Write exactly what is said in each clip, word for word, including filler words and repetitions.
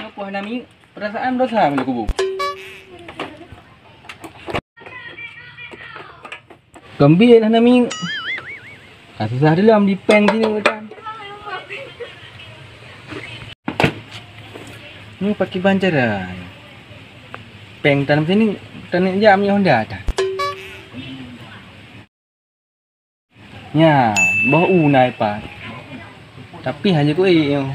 Apa hana minyeuk? Perasaan dosa bila kubu. Keumbit hana minyeuk. Ka susah dilom di péng sini utan. Ni pakai bancaran. Péng tanam sini, tanam jam ni Honda tan. Nyan, boh u na ipat. Tapi hana ku ék nyoe.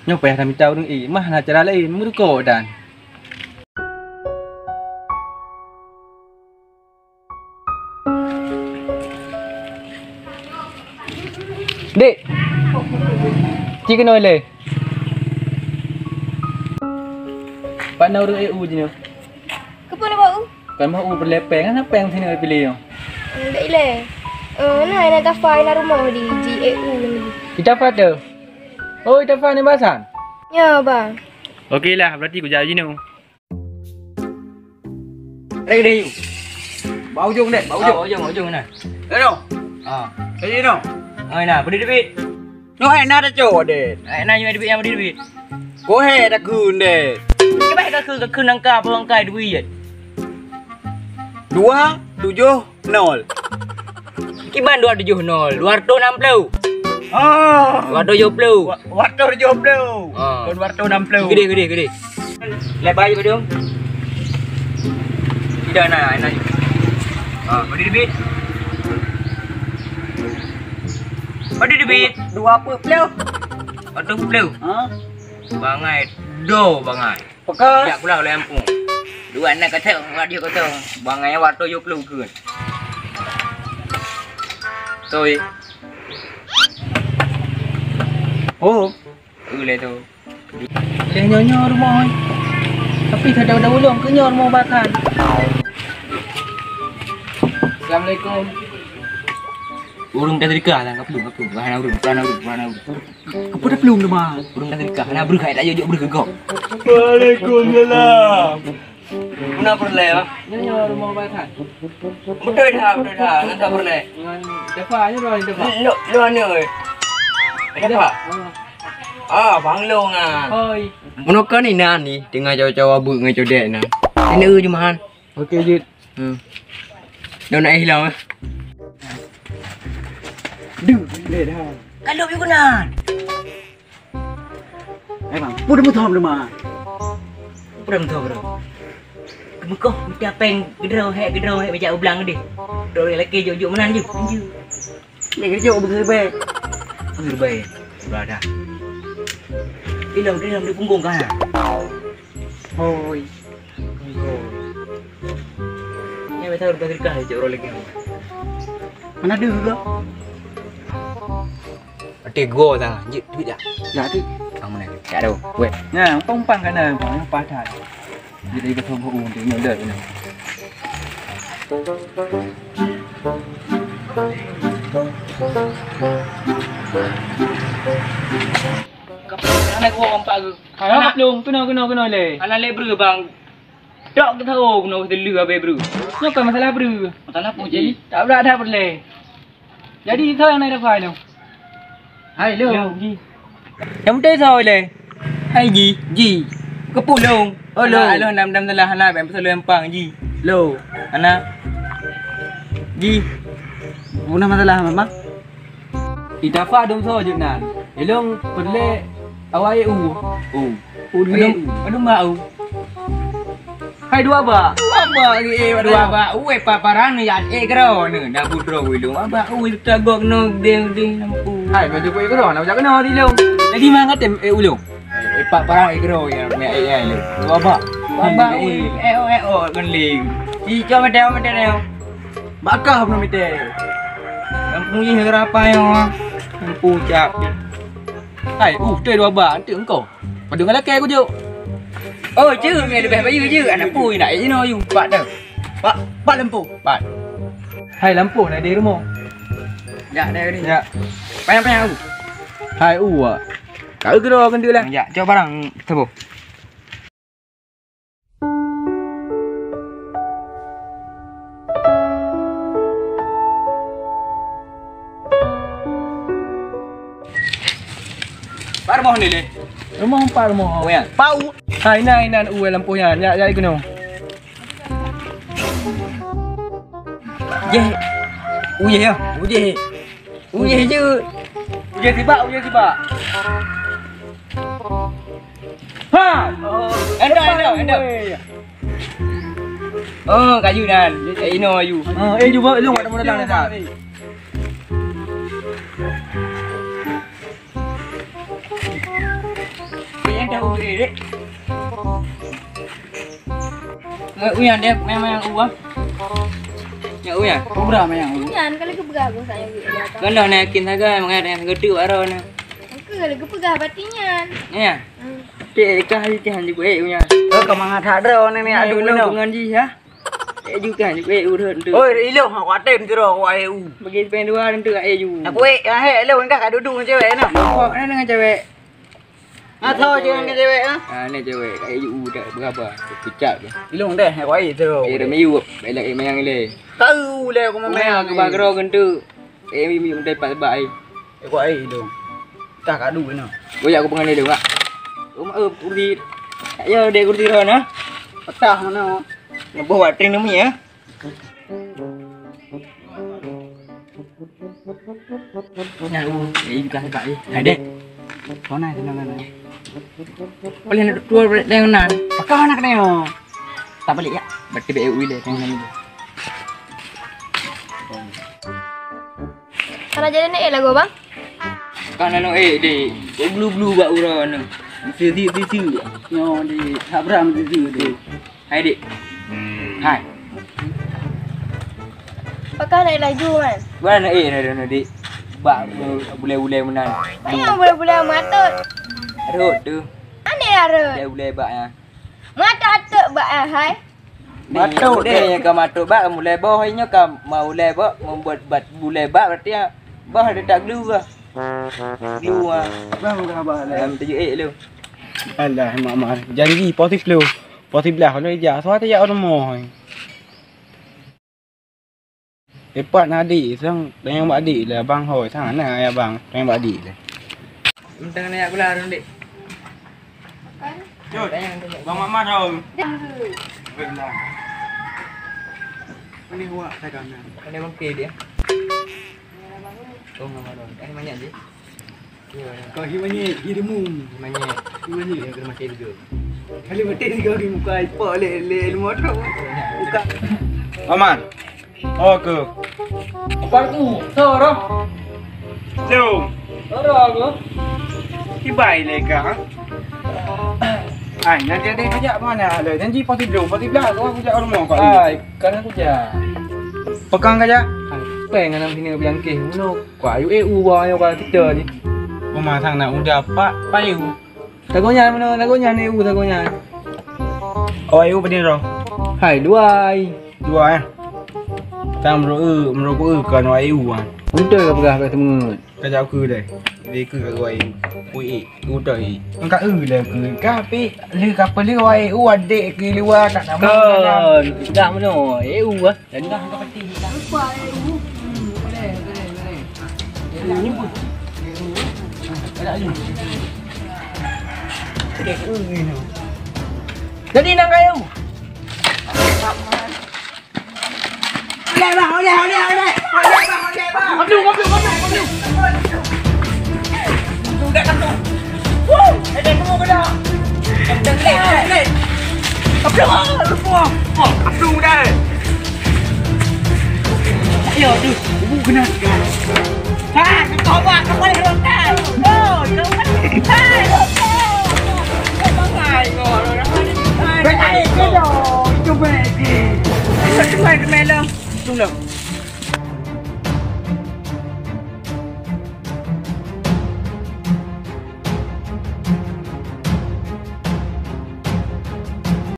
Nyoe payah tamita ureuëng ék, mah na cara laén, meurukok dan. Dek, ci keunoe lé. Pat na ureuëng ék u jinoe? Keupeue na bak u? Kan bak u peureulée péng, hana péng sini piléh nyoe. Hmm, bèk ilée. Eh, na, na Tafa, na rumoh di, di E U ni. Di Tafa tu? Oh, di Tafa ni basan? Ya, ba. Okey lah, berarti kujak jinoe. Dek, dek. Bak ujong, dek, bak ujong. Ah, bak ujong, bak ujong na. Eh, no. Ah. Eh, no. Ah, na, beri debit. Nyoe hai na tacok, dek. Hai na nyoe duit nyang beri duit. Ko hai takheun, dek. Kiban takheun, takheun nangka apa bangkai duit. Dua tujoh nol. Kiban dua tujoh nol, dua ratus enam puluh. Oh. Dua ratus tujoh puluh. Wa-, dua ratus tujoh puluh. Ah. Kon dua ratus enam puluh. Gede, gede, gede. Lebai je, Badung. Tidak nak, nak. Ah, beri debit. Beri debit. Dua puluh. Dua puluh. Ha? Bangai do, bangai. Pekas. Jak pulang oleh ampun. Dua anak kata, radio kata. Bangai waktu tujuh puluh ke. Toi. Oh. Uleh tu. Leh nyoe-nyoe rumoh, eh. Tapi sadau-dau ulôn keu nyoe rumoh bakan. Assalamualaikum. Ureueng ka teuka lah, ka plueng, ka plueng. Hana ureueng, hana ureueng, hana ureueng. Keupeue taplueng teuma? Ureueng ka teuka, hana breuh, hai tajok-jok breuh keu gob. Waalaikumsalam. Meunan peureulèe, Bang? Nyoe, nyoe rumoh Bang Hasan. Beutôi that, beutôi that. Ngon sapa peureulèe? Ngon Dafa, nyoe droe Dafa. Lo, lo anu, eh. Dafa? Ah. Ah, Bang Long ah. Hoi. Meunoe kan inan ni, teungoh cawa-cawa beuet ngon codek inan. Sinoe jeumahan. Oke, jeuet. Hmm. Dah nak hilang, eh. Duh, deh dah. Kalau yuk kenan. Eh, Bang, peue meuthom teuma? Peue meuthom, Bro? Keumeukoh mita péng keudroe hék, keudroe hék, bijak u blang deh. Droe lakèe jok-jok meunan ju. Ju. Lé jok beugeubai. Beugeubai. Sudah dah. Ilong, ilong di punggung ka. Hoi. Nyan biasa udah berkah je orang lagi. Mana ada ke? Ati go dah, jit duit dah. Dah tu. Kamu nak tak ada. Weh. Nah, umpang-umpang kan dah, umpang patah. Jadi betul bu untuk nyodot ni. Kapal anak gua empat ke. Anak pelung, kena, kena, kena le. Anak le bru bang. Dak tahu kena teulu habis bru. Nyoe kan masalah bru. Masalah apa je? Tak berat dah peureulèe. Jadi, soe nyang na dafa nyoe? Hai, Long. Long, ji. Nyang beutôi soe lé? Hai, ji. Ji. Keupulong. Oh, Long. Alah, alah, dam, dam, salah, hana, bèk peusalah empang, ji. Long. Hana. Ji. Peue na masalah, Mama? Di Tafa dong soe jeuet nan. Ilong peureulèe awai u. U. U dua. Aduh, aduh, mak u. Hai dua bak. Dua bak lagi, eh, dua bak. Weh, paparan ni, ya, eh, kero ni. Dah budro weh, dua bak. Weh, tagok no, deng, deng, nampu. Hai, baju kulit keudroe, nak jak keunoe di lôn. Jadi, ma katem, eh, ulôn. Eh, eh, pak parang, eh, keudroe, ya, mé, eh, eh, lôn. Wabah. Wabah, eh, eh, oh, eh, oh, kan lé. Di, cok mete, mete, mete. Bakah pun mete. Yang punya gerapa yang, ah. Yang puncak. Hai, uh, tu dua bah, nanti engkau. Padahal lakée kujok. Oh, jeuet, mé leubeh bayeue jeuet. Aneuk pui nak inoe yue. Pat dah. Pat, pat lampôh. Pat. Hai lampôh na di rumoh. Jak dah ni. Jak. Payah-payah aku. Hai uwa. Ka eu keudroe keuneuk lah. Jak, cok barang saboh. Pat rumoh ni lé? Rumoh pat rumoh. Oh, ya. Pau. Hai, inan, inan, uwai lampôh nyan. Jak, jak keunoe. Jeh. Uyeh ya. Uyeh. Uyeh je. Uyeh sibak, uyeh sibak. Ha. Oh, endang, endang, endang. Oh, kayu dan. Eh, inoe ayu. Ha, eh, cuba lu ada modal dah. Yang dah udah, dek. Nggak uyan deh, memang yang uang. Nggak uyan. Udah memang uang. Nyan kalau kepeugah aku saya. Kan dah nak yakin sagai, makanya dengan sagai tu baru ni. Aku kalau kepeugah batin nyan. Ya. Hmm. Cek kah cek han jibuk eh unya. Oh, kau mangat hak droe ni, ni, aduh, no. Dengan ji ya. Cek ju kan jibuk eh urut tu. Oi, ilo, aku atem tu dah, aku ayu. Bagi sepeng dua tu ayu. Aku eh, ah, eh, lo, engkau kat duduk dengan cewek, no. Kau mana dengan cewek? Ah, tahu je dengan cewek, ah? Ah, ni cewek, ayu dah berapa? Kecap je. Ilo deh, aku ayu tu. Eh, dah mayu, belak eh mayang le. Tahu le, aku memang. Aku bagro gentu. Eh, mi mi mudai pat sebab ai. Eh, kuat ai dong. Tah kadu kena. Goyak aku pengen dia dong, Kak. Oh, eh, kursi. Ya, dek kursi roh na. Petah mana? Neboh watring nemu ya. Nah, uh, eh, bukan sebab eh. Hai, dek. Kau nak senang mana? Boleh nak dua belas dengan nan. Pakau nak kena. Tak balik ya. Berarti baik uile kau nanya. Salah jalan ni eh lagu bang. Kan anu eh dek, blu-blu bak urang anu. Sisi sisi. Nyo di Abraham sisi tu. Hai dek. Hai. Pakah naik laju kan? Bukan eh anu dek. Bak bulai-bulai menan. Ayah bulai-bulai matut. Rot tu. Aneh arut. Bulai-bulai bak ya. Matut-atut bak ya hai. Matut deh nyang ka matut bak mulai boh inyo ka mau ulai bak membuat bat bulai bak berarti ya boh ada tak gelu bah. Gelu ah. Bang dah bah lah. Dalam tujuh eh lu. Alah mak mak janji pos sepuluh. Pos sebelas kalau ija. Suara tak rumoh. Tepat na adik sang tanyong bak adik le abang hoi sang na ya abang tanyong bak adik le. Mentang na ya gula dong dek. Jod. Bang Mak Mar hoi. Benar. Ini wak saya kan. Ini bangke dia. Oh, Mak Mar. Eh banyak je. Kau hi manyet, hi rimu. Hi manyet. Hi manyet. Yang kena mati juga. Kali mati juga di muka ipak le le ilmu tu. Buka. Paman. Oh ke. Apa tu? Soro. Jom. Soro aku. Kibai le ka. Ai, nanti ada kajak mana ada. Janji pasti belum, pasti belum aku aku jak rumah kau. Ai, kan aku jak. Pegang kajak. Ai, peng anak sini bilang ke. Menuk. Kau ayu eh u ba ayo kalau kita ni. Pemasan nak udah pak payu. Tagonya mana tagonya ni u tagonya. Oh ayu pedin roh. Hai dua ai. Dua eh. Tang meru meru ku kan ayu ah. Betul ke pegang kat temengut. Kajak aku deh. Dia ke kat ayu. Kui. Udah eh. Engkau eh dah ke. Kau api le kapal le ayu adik ke luar kat nama. Kan. Dah mana? Eh u ah. Tengah ke peti. Lupa eh u. Boleh, boleh, boleh. Ini pun. Jadi nak kayu. Oleh bang, oleh, oleh, oleh. Oleh bang, oleh bang. Aduh, aduh, aduh, aduh. Aduh, dah kantong. Wuh, ada semua kena. Kantong leh, leh. Aduh, aduh, aduh. Aduh, dah. Ya, aduh. Aduh, kena. Ha, kau buat apa ni? Hai, keumeulong. Tunggu.